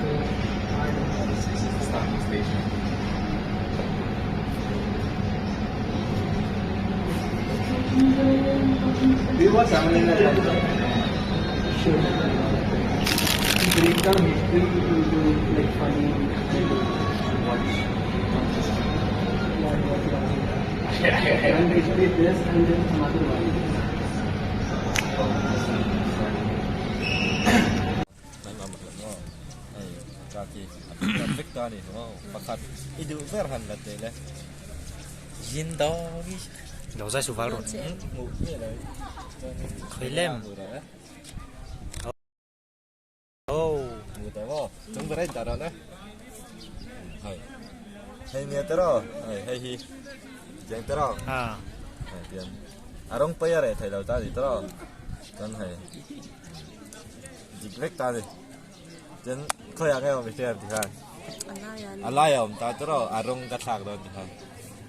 This is the starting station. Sure. Break down history into like funny Watch. And history this and then some other one. Lo zai su val rawh. Khawi lem. Oh. Ha. A lai a awm ta tawh a rawng ka thlak dawn ti khan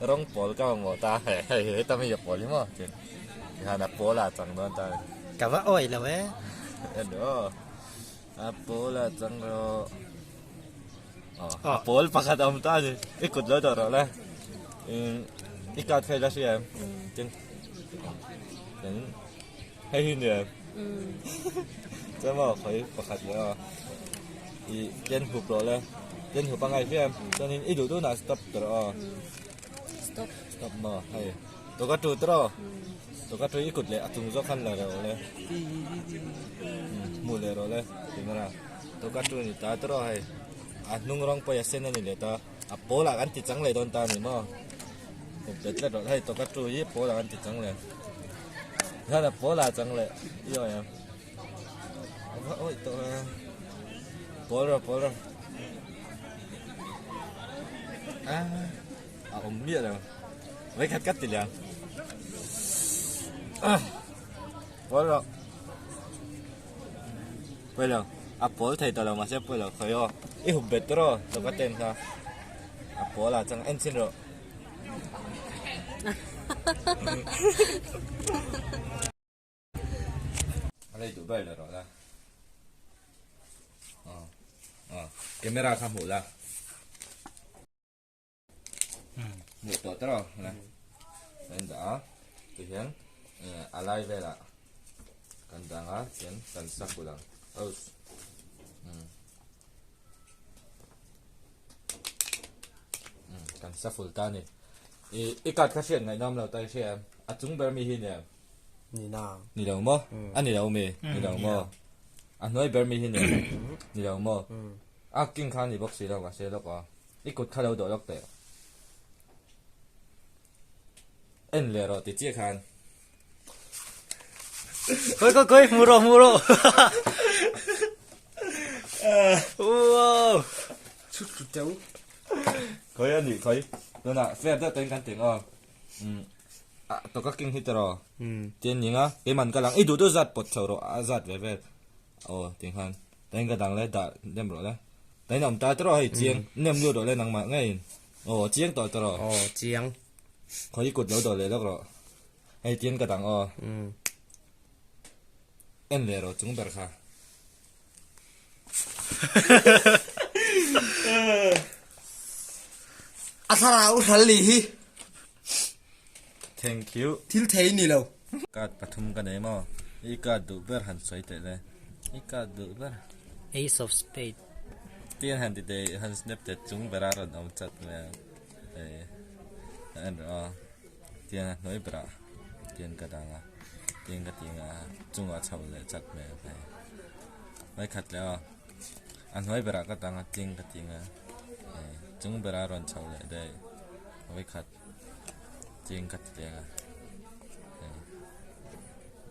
rawng pawl ka mamawh ta hei hei heta mi a pawl hi maw chuan tikhan a pawl ah a chang dawn ta a ni. Ka va awih lo e. Elo a pawl ah a chang rawh aw a pawl pakhat a awm ta a ni i kut lo dawh rawh le i card kha i la hria em tin tin hei hi ni em chuan maw khawi pakhat leh aw ih ken hup rawh le ken hup a ngai hliam chuanin i duh duhnah stop ta rawh aw stop stop maw hei tawka tu ta rawh tawka tu i kut leh a chung zawk khan la rawh le hmuh leh rawh le camera tawka tu ni ta ta rawh hei a hnung rawng pawh a sen a ni leh ta a pawl ah kan ti chang leh dawn ta a ni maw hup bet tlat rawh hei tawka tu hi pawl ah kan ti chang leh hian a pawl ah chang leh i awih ang. Ôi tụi Pawl rồi pawl rồi À A awm miah lo Vei khat kat ti liang Pawl rawh Pawi lo A pawl thei tawh lo mahse pawi lo khawi aw I hup bet tawh rawh tawka ten kha A pawl ah chang en chin rawh. A lei duh ber le rawh la. Aw aw camera kha hmuh la. Hmuh tawh tawh la. Kan dah a tihian a lai velah kan dang a chuan kan sa kulh ang. Kan sa ful ta a ni. I card kha hriat ngaihnawm lo ta i hria em? A chung ber mi hi nia. Ni na. Ni lo maw? A ni lo mi? Ni lo maw? A hnuai ber mi hi nia. Ni lo maw? A king kha a ni bawk si lo mahse lawk aw. I kut kha lo dawh lawk teh. En leh rawh ti chiah khan. Koi koi koi hmu rawh hmu rawh. Wow. Chut chut teu. Koi a nih koi. Tunah fair deuh ten kan teng aw. Um a tawka king hi tiraw. Tian ning a keiman ka lang i duh duh zat pawt chho rawh a zat ve vel. Aw ting khan tain ka dang le dah nem rawh le. Tain a awm ta tiraw hei chiang nem lut rawh le nangmah ngeiin. Aw chiang tawh tiraw. Aw chiang. Khawi kut lo dawh leh lawk rawh. Hei tian ka dang aw. En leh rawh chung ber kha. A thlarau hral ni hi. Thank you. Thil thei ni lo. Card pathum ka nei maw? I card duh ber han sawi teh le. I card duh ber. Ace of spade. Tian han ti teh han snap teh chung bera rawn awm chat mai a. Hei en rawh aw. Tian a hnuai berah tian ka dang a tian ka ti nga chungah chho leh chat mai a hei hmai khat leh aw a hnuai berah ka dang a tling ka ti nga hei chung berah rawn chho leh daih vawi khat tling ka ti leh a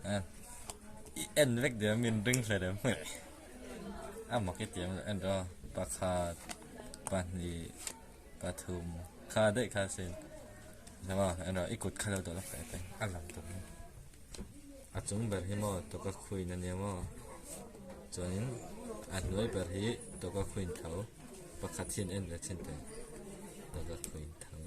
hei en i en vek diam min ring hle rem a mak i tiam en rawh aw pakhat pahnih. Pathum kha daih kha sin Zama en rawh i kut kha lo dawh lawk teh teh a lang tawh hi a chung ber hi maw tawka khuin ania maw chuanin a hnuai ber hi tawka khuin tho pakhat hian en ve chhin teh tawka khuin tho.